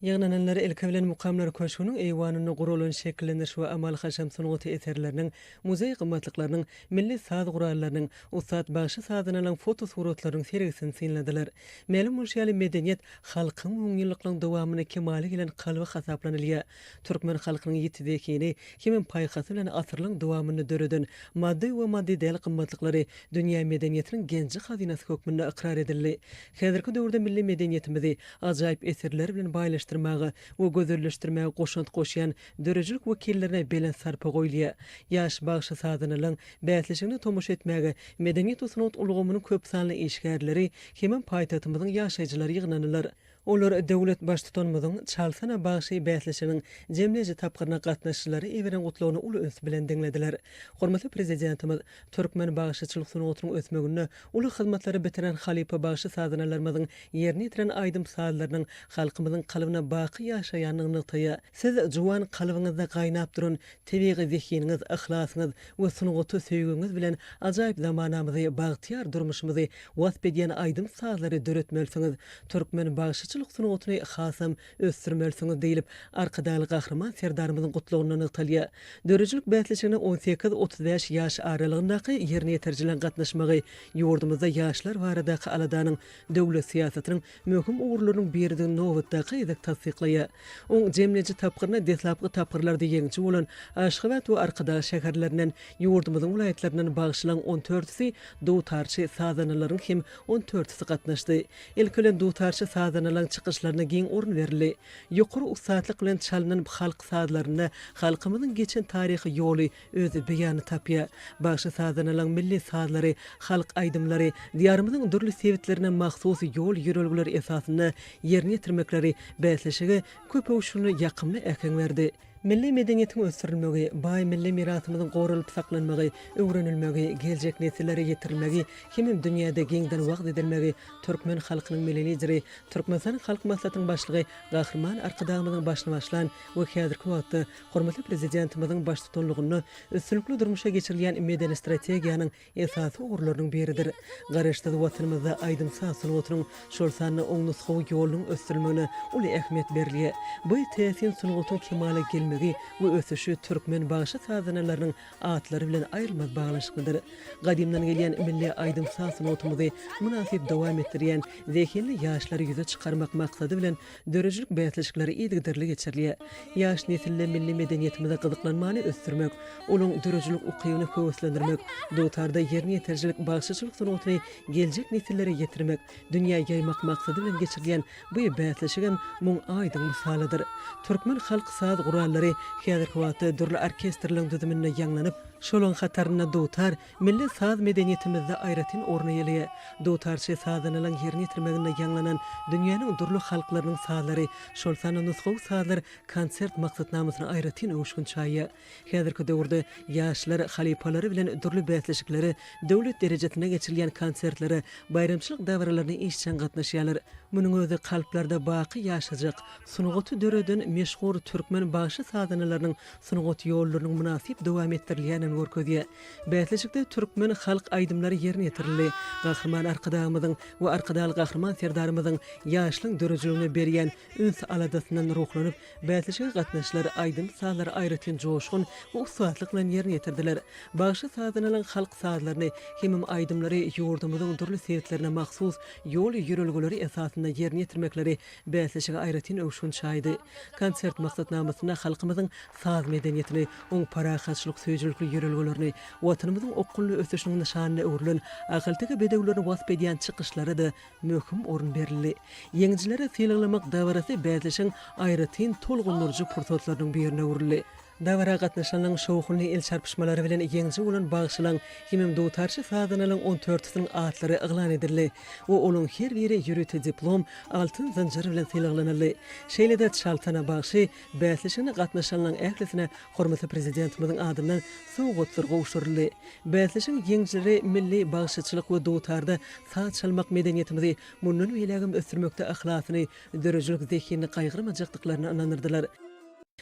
Ýygnananlar ilki bilen Mukamlar köşgüniň eýwanynda guralan şekillendiriş we amaly-haşam sungaty eserleriniň, muzeý gymmatlyklarynyň, milli saz gurallarynyň, ussat bagşy-sazandalaryň fotosuratlarynyň sergisini synladylar. Mälim bolşy ýaly, medeniýet halkyň müňýyllyklaryň dowamynda kemala gelen kalby hasaplanylýar. Türkmen halkynyň ýiti zehini hemem paýhasy bilen asyrlaryň dowamynda döreden maddy we maddy däl gymmatlyklary dünýä medeniýetiniň genji-hazynasy hökmünde ykrar edildi. Häzirki döwürde milli medeniýetimizi ajaýyp eserler bilen baýlaşdyrmaga we gözelleşdirmäge goşant goşýan döredijilik wekillerine belent sarpa goýulýar. Ýaş bagşy-sazandalaryň bäsleşigine tomaşa etmäge medeniýet we sungat ulgamynyň köpsanly işgärleri hemem paýtagtymyzyň ýaşaýjylary ýygnandylar. Olar döwlet Baştutanymyzyň Çalsana bagşy bäsleşiginiň jemleýji tapgyryna gatnaşyjylary iberen gutlagyny uly üns bilen diňlediler. Hormatly Prezidentimiz türkmen bagşyçylyk sungatynyň ösmeginde uly hyzmatlary bitiren halypa bagşy-sazandalarymyzyň ýerine ýetiren aýdym-sazlarynyň halkymyzyň kalbynda baky ýaşaýandygyny nygtaýar. Siz juwan kalbyňyzda gaýnap duran tebigy zehiniňiz, yhlasyňyz we sungata söýgiňiz bilen ajaýyp zamanamyzy, bagtyýar durmuşymyzy wasp edýän aýdym-sazlary döretmelisiňiz, türkmen bagşyçylyk sungatyny hasam ösdürmelisiňiz diýlip, Arkadagly Gahryman Serdarymyzyň gutlagynda nygtalýar. Döredijilik bäsleşigine 18, 35 ýaş aralygyndaky ýerine ýetirijileriň gatnaşmagy ýurdumyzda ýaşlar baradaky aladanyň döwlet syýasatynyň möhüm ugurlarynyň biridigini nobatdaky gezek tassyklaýar. Oň jemleýji tapgyryna deslapky tapgyrlarda ýeňiji bolan Aşgabat we Arkadag şäherlerinden, ýurdumyzyň welaýatlaryndan bagşylaryň on dördüsi, dutarçy sazandalaryň hem on dördüsi gatnaşdy. Ilki bilen dutarçy sazandalaryň çykyşlaryna giň orun berildi. Ýokary ussatlyk bilen çalynan halk sazlarynda halkymyzyň geçen taryhy ýoly öz beýanyny tapýar. Bagşy-sazandalaryň milli sazlary, halk aýdymlary Diýarymyzyň dürli sebitlerine mahsus ýol-ýörelgeler esasynda ýerine ýetirmekleri bäsleşige köpöwüşginli ýakymly äheň berdi. Milli medeniýetiň ösdürilmegi, baý milli mirasymyzyň goralyp saklanmagy, öwrenilmegi, geljek nesillere ýetirilmegi hemem dünýäde giňden wagyz edilmegi türkmen halkynyň Milli Lideri, Türkmenistanyň Halk Maslahatynyň Başlygy Gahryman Arkadagymyzyň başyny başlan we häzirki wagtda hormatly Prezidentimiziň baştutanlygynda üstünlikli durmuşa geçirilýän medeni strategiýanyň esasy ugurlarynyň biridir. Garaşsyz Watanymyzda aýdym-saz sungatynyň, şol sanda oň nusgawy ýolunyň ösdürilmegine uly ähmiýet berilýär. Bu täsin sungatyň kemala gelmegi we ösüşi türkmen bagşy-sazandalarynyň atlary bilen aýrylmaz baglanyşyklydyr. Gadymdan gelýän milli aýdym-saz sungatymyzy mynasyp dowam etdirýän zehinli ýaşlary ýüze çykarmak maksady bilen döredijilik bäsleşikleri yzygiderli geçirilýär. Ýaş nesilde milli medeniýetimize gyzyklanmany ösdürmek, olaryň döredijilik ukybyny höweslendirmek, dutarda ýerine ýetirijilik bagşyçylyk sungatyny geljek nesillere ýetirmek, dünýä ýaýmak maksady bilen geçirilýän bu bäsleşigem muň aýdyň mysalydyr. Türkmen halk saz gurallary häzirki wagtda dürli orkestrleriň düzüminde ýaňlanyp, şolaryň hatarynda dutar Milli saz medeniýetimizde aýratyn orun eýeleýär. Dutarçy sazandalaryň ýerine ýetirmeginde ýaňlanan dünýäniň dürli halklarynyň sazlary, şol sanda nusgawy sazlar konsert maksatnamasyna aýratyn öwüşgin çaýýar. Häzirki döwürde ýaşlar halypalary bilen dürli bäsleşiklere, döwlet derejesinde geçirilýän konsertlere, baýramçylyk dabaralaryna işjeň gatnaşýarlar. Munuň özi kalplarda baky ýaşajak, sungaty döreden meşhur türkmen bagşy-sazandalarynyň sungat ýollarynyň mynasyp dowam etdirilýändigini görkezýär. Bäsleşikde türkmen halk aýdymlary ýerine ýetirildi. Gahryman Arkadagymyzyň we Arkadagly Gahryman Serdarymyzyň ýaşlaryň döredijiligine berýän üns-aladasyndan ruhlanyp, bäsleşige gatnaşyjylar aýdym-sazlary aýratyn joşgun we ussatlyk bilen ýerine ýetirdiler. Bagşy-sazandalaryň halk sazlaryny hemem aýdymlary ýurdumyzyň dürli sebitlerine mahsus ýol-ýörelgeleri esasynda ýerine ýetirmekleri bäsleşige aýratyn öwüşgin çaýdy. Konsert maksatnamasynda halkymyzyň saz medeniýetini, oň parahatçylyk söýüjilikli ýörelgelerini, Watanymyzyň okgunly ösüşiniň nyşanyna öwrülen ahalteke bedewlerini wasp edýän çykyşlara-da möhüm orun berildi. Ýeňijileri sylaglamak dabarasy bäsleşigiň aýratyn tolgundyryjy pursatlarynyň birine öwrüldi. Dabara gatnaşanlaryň şowhunly el çarpyşmalary bilen ýeňiji bolan bagşylaryň hemem dutarçy sazandalaryň on dörtüsiniň atlary yglan edildi we olaryň her biri ýörite diplom, altyn zynjyr bilen sylaglanyldy. Şeýle-de Çaltana bagşy bäsleşigine gatnaşanlaryň ählisine hormatly Prezidentimiziň adyndan sowgatlar gowşuryldy. Bäsleşigiň ýeňijileri milli bagşyçylyk we dutarda saz çalmak medeniýetimizi mundan beýlägem ösdürmekde yhlasyny, döredijilik zehinini gaýgyrmajakdyklaryna ynandyrdylar.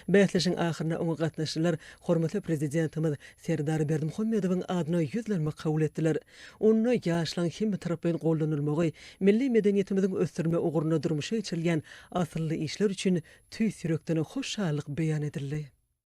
Bäsleşigiň ahyrynda oňa gatnaşyjylar hormatly Prezidentimiz Serdar Berdimuhamedowyň adyna ýüzlenme kabul etdiler. Onda ýaşlaryň hemmetaraplaýyn goldanylmagy, milli medeniýetimiziň ösdürilmegi ugrunda durmuşa geçirilýän asylly işler üçin tüýs ýürekden hoşallyk beýan edildi.